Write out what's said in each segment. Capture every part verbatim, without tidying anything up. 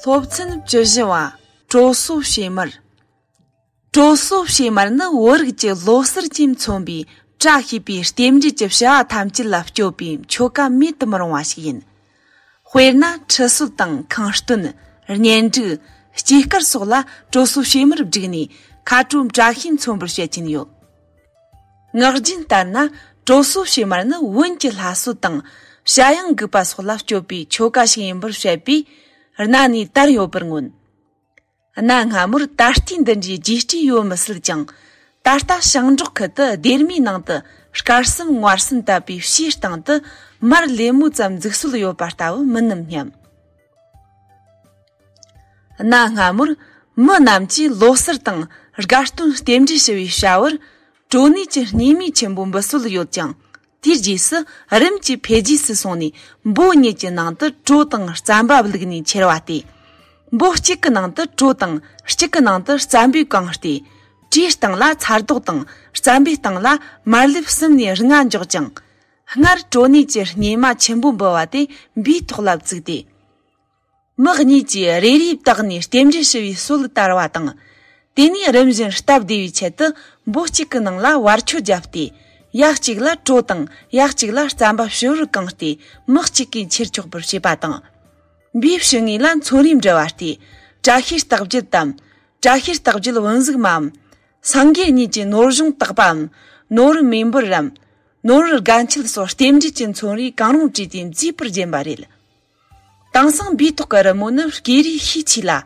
སློབ་ཚན་བཅུ་བཞི་བ། དྲོ་གསོ་བྱེ་མར། དྲོ་གསོ་བྱེ་མར་ནི་བོད་རིགས་ཀྱི་ལོ་གསར་གྱིས་མཚོན་པའི་བཀྲ་ཤིས་པའི་རྟེན་འབྲེལ་གྱི་བྱ་བ་ཐམས་ཅད་ལ་སྤྱོད་པའི་ཆོ་ག་མེད་དུ་མི་རུང་བ་ཞིག་ཡིན། དཔེར་ན། ཁྲི་གསོལ་དང་ཁང་སྟོན། གཉེན་སྒྲིག། སྐྱེས་སྐར་སོགས་ལ་དྲོ་གསོ་བྱེ་མར་བསྒྲིགས་ནས་ཁ་དྲོ་བཀྲ་ཤིས་མཚོན་པར་བཤད་ཀྱིན་ཡོད། ངག་རྒྱུན་ལྟར་ན། དྲོ་གསོ་བྱེ་མར་ནི་བོན་གྱི་ལྷ་གསོལ་དང་བྱ་གཡང་འགུགས་པ་སོགས་ལ་སྤྱོད་པའི་ཆོ་ག་ཞིག་ཡིན་པར་བཤད་པས། གནའ་ནས་དར་ཡོད་པར་མངོན། གནའ་སྔ་མོར་ད་ལྟའི་འདི་འདྲའི་རྒྱས་སྤྲོས་ཡོད་མི་སྲིད་ཀྱང་། ད་ལྟ་ཞིང་འབྲོག་ཁུལ་དུ་སྡེར་མའི་ནང་དུ་སྐར་གསུམ་དངར་གསུམ་བཏབ་པའི་བྱའི་སྟེང་དུ་མར་ལེབ་མོ་ཙམ་འཛུགས་སྲོལ་ཡོད་པ་ལྟ་བུ་མིན་ནམ་སྙམ། གནའ་སྔ་མོར་མི་རྣམས་ཀྱིས་ལོ་གསར་དང་དགའ་སྟོན་རྟེན་འབྲེལ་ཞུ་བའི་བྱ་བར་གྲོ་ནས་ཀྱི་སྙེ་མ་ཆེན་པོ་འབུལ་སྲོལ་ཡོད་ཀྱང་། དེའི་རྗེས་སུ་རིམ་གྱིས་འཕེལ་རྒྱས་སུ་སོང་ནས། འབོ་གཉིས་ཀྱི་ནང་དུ་གྲོ་དང་རྩམ་པ་བླུགས་ནས་ཁྱེར་བ་སྟེ། འབོ་གཅིག་གི་ནང་དུ་གྲོ་དང་། གཅིག་གི་ནང་དུ་རྩམ་པས་བཀང་སྟེ། གྲོའི་སྟེང་ལ་ཚྭ་རྡོག་དང་། རྩམ་པའི་སྟེང་ལ་མར་ལེབ་གསུམ་ནས་ལྔ་འཇོག་ཅིང་། སྔར་གྲོ་ནས་ཀྱི་སྙེ་མ་ཆེན་པོ་འབུལ་བ་དེ་འབུའི་ཐོག་ལ་བཙུགས་ཏེ། མི་གཉིས་ཀྱིས་རེ་རེས་བཏགས་ནས་རྟེན་འབྲེལ་ཞུ་བའི་སྲོལ་དར་བ་དང་། དེ་ནས་རིམ་བཞིན་སྟབས་བདེ་བའི་ཆེད་དུ་འབོ་གཅིག་གི་ནང་ལ་བར་ཆོད་བརྒྱབ་སྟེ། ཡ་གཅིག་ལ་གྲོ་དང་ཡ་གཅིག་ལ་རྩམ་པ་ཕྱི་བོར་བཀང་སྟེ། མི་གཅིག་གིས་ཁྱེར་ཆོག་པར་བྱེད་པ་དང་། འབུའི་ཕྱི་ངོས་ལ་མཚོན་རིས་འབྲི་བ་སྟེ། བཀྲ་ཤིས་རྟགས་བརྒྱད་དམ། བཀྲ་ཤིས་རྟགས་བརྒྱད་བོན་གཟུགས་མའམ། སངས་རྒྱས་གཉིས་ཀྱི་ནོར་གཞོང་བཏགས་པའམ། ནོར་མེ་འབར་རམ། ནོར་དགའ་འཁྱིལ་སོགས་རྟེན་འབྲེལ་གྱི་མཚོན་རིས་གང་རུང་བྲིས་ཏེ་མཛེས་པར་བརྒྱན་པ་རེད། དེང་སང་འབུའི་ཐོག་གི་རི་མོ་ནི་སྐྱེ་རིས་ཤས་ཆེ་ལ།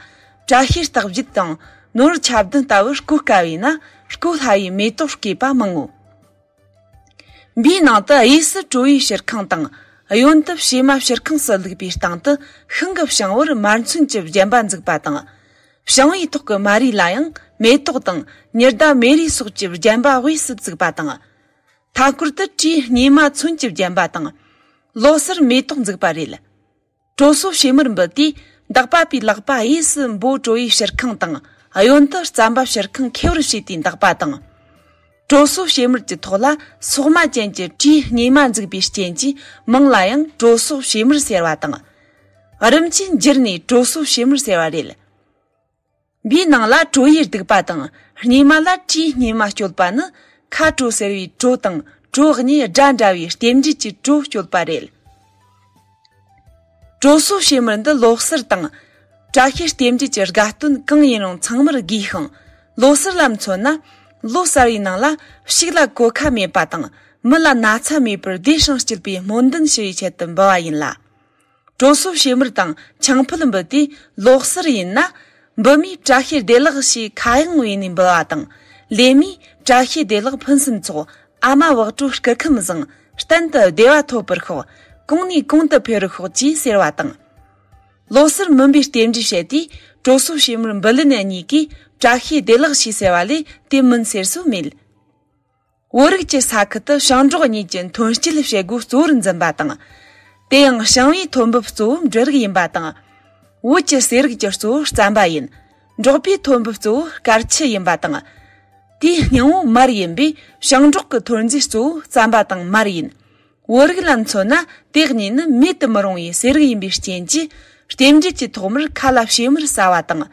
བཀྲ་ཤིས་རྟགས་བརྒྱད་དང་ནོར་ཆ་བདུན་ལྟ་བུར་བརྐོ་དཀའ་བས་ན། བརྐོ་སླ་བའི་མེ་ཏོག་བརྐོས་པ་མང་ངོ་། འབུའི་ནང་དུ་གཡས་སུ་གྲོ་ཡི་ཕྱིར་ཁང་དང་། གཡོན་དུ་བྱེ་མ་ཕྱིར་ཁང་སུ་བླུགས་པའི་སྟེང་དུ། ཤིང་གི་བྱང་བུར་མར་ཚོན་གྱིས་བརྒྱན་པ་འཛུགས་པ་དང་། བྱང་བའི་ཐོག་གི་མ་རིས་ལ་ཡང་མེ་ཏོག་དང་། ཉི་ཟླ་མེ་རིས་སོགས་ཀྱིས་བརྒྱན་པ་དབུས་སུ་བཙུགས་པ་དང་། མཐའ་སྐོར་དུ་གྲོའི་སྙེ་མ་ཚོན་གྱིས་བརྒྱན་པ་དང་། ལོ་གསར་མེ་ཏོག་འཛུགས་པ་རེད། དྲོ་གསོ་བྱེ་མར་འབུལ་དུས། འདག་པ་པའི་ལག་པ་གཡས་སུ་འབོ་གྲོ་ཡི་ཕྱིར་ཁང་དང་། གཡོན་དུ་རྩམ་པ་ཕྱིར་ཁང་ཁེ་བར་བྱས་ཏེ་འདག་པ་དང་། དྲོ་གསོ་བྱེ་མར་གྱི་ཐོག་ལ་སོག་མ་ཅན་གྱི་གྲོའི་སྙེ་མ་འཛུགས་པའི་རྐྱེན་གྱིས། མིང་ལ་ཡང་དྲོ་གསོ་བྱེ་མར་ཟེར་བ་དང་། རིམ་གྱིས་འགྱུར་ནས་དྲོ་གསོ་བྱེ་མར་ཟེར་བ་རེད། འབུའི་ནང་ལ་གྲོ་ཡིས་བདུག་པ་དང་། སྙེ་མ་ལ་གྲོའི་སྙེ་མ་སྤྱོད་པ་ནི། ཁ་དྲོ་ཟེར་བའི་དྲོ་དང་གྲོ་གཉིས་སྒྲ་འདྲ་བའི་རྟེན་འབྲེལ་གྱི་དྲོ་སྤྱོད་པ་རེད། དྲོ་གསོ་བྱེ་མར་འདི་ལོ་གསར་དང་། བཀྲ་ཤིས་རྟེན་འབྲེལ་གྱི་དགའ་སྟོན་གང་ཡིན་རུང་ཚང་མར་དགོས་ཤིང་། ལོ་གསར་ལ་མཚོན་ན། ལོ་གསར་བའི་ནང་ལ་ཕྱུགས་ལ་གོད་ཁ་མེད་པ་དང་། མི་ལ་ན་ཚ་མེད་པར་བདེ་ཞིང་སྐྱིད་པའི་སྨོན་འདུན་ཞུ་བའི་ཆེད་དུ་འབུལ་བ་ཡིན་ལ། དྲོ་གསོ་བྱེ་མར་དང་ཆང་ཕུད་འབུལ་དུས། ལོ་གསར་ཡིན་ན། འབུལ་མིས་བཀྲ་ཤིས་བདེ་ལེགས་ཞེས་ཁ་གཡང་བོས་ནས་འབུལ་བ་དང་། ལེན་མིས་བཀྲ་ཤིས་བདེ་ལེགས་ཕུན་སུམ་ཚོགས། ཨ་མ་བག་དྲོ་སྐུ་ཁམས་བཟང་། གཏན་དུ་བདེ་བ་ཐོབ་པར་ཤོག། གོང་ནས་གོང་དུ་འཕེལ་བར་ཤོག་ཅེས་ཟེར་བ་དང་། ལོ་གསར་མིན་པའི་རྟེན་འབྲེལ་བཤད་དུས། དྲོ་གསོ་བྱེ་མར་འབུལ་ལེན་གཉིས་ཀས་བཀྲ་ཤིས་བདེ་ལེགས་ཞེས་ཟེར་བ་ལས་དེ་མིན་ཟེར་སྲོལ་མེད། བོད་རིགས་ཀྱི་ས་ཁུལ་དུ་ཞིང་འབྲོག་གཉིས་ཀྱི་ཐོན་སྐྱེད་བྱེད་སྒོ་གཙོ་བོར་འཛིན་པ་དང་། དེ་ཡང་ཞིང་པའི་ཐོན་འབབ་གཙོ་བོ་འབྲུ་རིགས་ཡིན་པ་དང་། བོད་ཀྱི་ཟས་རིགས་ཀྱི་གཙོ་བོ་རྩམ་པ་ཡིན། འབྲོག་པའི་ཐོན་འབབ་གཙོ་བོ་དཀར་ཆུ་ཡིན་པ་དང་། དེའི་སྙིང་བོ་མར་ཡིན་པས། ཞིང་འབྲོག་གི་ཐོན་རྫས་གཙོ་བོ་རྩམ་པ་དང་མར་ཡིན། བོད་རིགས་ལ་མཚོན་ན། དེ་གཉིས་ནི་མེད་དུ་མི་རུང་བའི་ཟས་རིགས་ཡིན་པའི་རྐྱེན་གྱིས། རྟེན་འབྲེལ་གྱི་ཐོག་མར་ཁ་ལ་བྱེ་མར་ཟ་བ་དང་།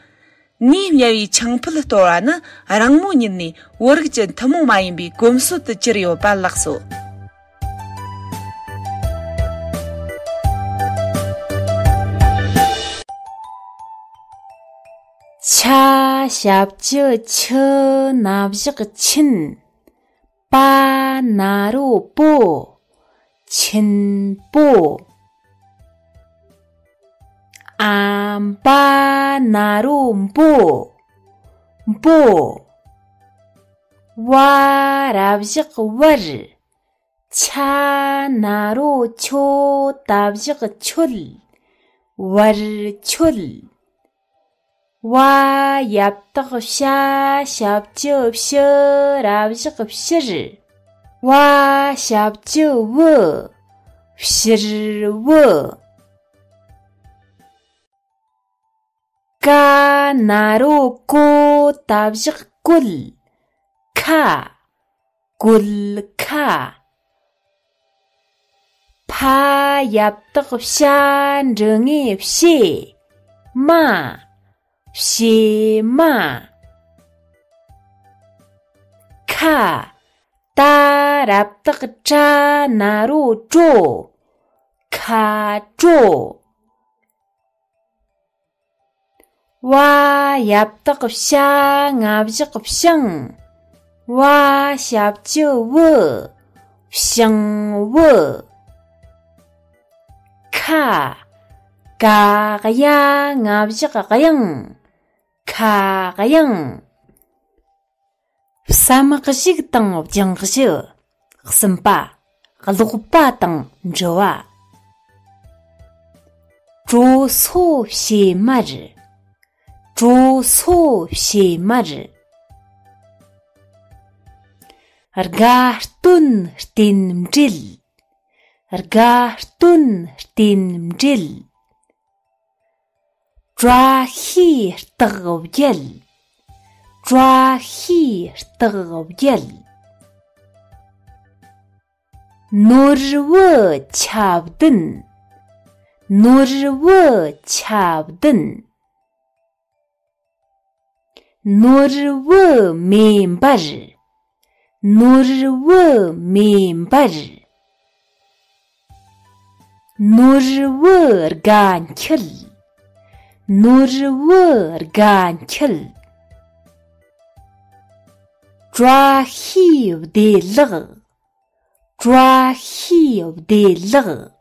ནས་བསྙལ་བའི་ཆང་ཕུད་གཏོར་བ་ནི། རིང་མོ་ཉིད་ནས་བོད་རིགས་ཀྱི་ཐུན་མོང་མ་ཡིན་པའི་གོམས་སྲོལ་དུ་གྱུར་ཡོད་པ་ལགས་སོ། ཆ། ཞབས་ཀྱུ་ཆུ། ན་བཞག་ཆུན། པ། ན་རོ་པོ། ཆུན་པོ། ཨ་འ་པ་ན་རོ་འབོ། འབོ། བ། ར་བཞག་བར། ཆ། ན་རོ་ཆོ། ད་བཞག་ཆོད། བར་ཆོད། བ། ཡ་བཏགས་བྱ། ཞབས་ཀྱུ་བྱུ། ར་བཞག་བྱུར། བ། ཞབས་ཀྱུ་བུ། བྱུར་བུ། ཀ། ན་རོ་ཀོ། ད་བཞག་ཀོད། ཁ། ཀོད་ཁ། ཕ། ཡ་བཏགས་ཕྱ། འབྲུ་ལྔའི་བྱེ། མ། བྱེ་མ། ཁ། ཏ་རབ་བཏགས་ཀྲ་ན་རོ་གྲོ། ཁ་གྲོ། བ་ཡ་བཏགས་བྱ་ང་བཞག་བྱང་། བ་ཞབས་ཀྱུ་བུ། བྱང་བུ། ཁ། ག་ཡ་ང་བཞག་གཡང་། ཁ་གཡང་། བསམ་གཞིག་དང་སྦྱང་གཞི། གསུམ་པ། ཀློག་པ་དང་འབྲི་བ། གྲོ་སོ་བྱེ་མར། གྲོ་སོ་བྱེ་མར། དགའ་སྟོན་རྟེན་འབྲེལ། དགའ་སྟོན་རྟེན་འབྲེལ། བཀྲ་ཤིས་རྟགས་བརྒྱད། བཀྲ་ཤིས་རྟགས་བརྒྱད། ནོར་བུ་ཆ་བདུན། ནོར་བུ་ཆ་བདུན། ནོར་བུ་མེ་འབར། ནོར་བུ་མེ་འབར། ནོར་བུ་དགའ་འཁྱིལ། ནོར་བུ་དགའ་འཁྱིལ། བཀྲ་ཤིས་བདེ་ལེགས། བཀྲ་ཤིས་བདེ་ལེགས།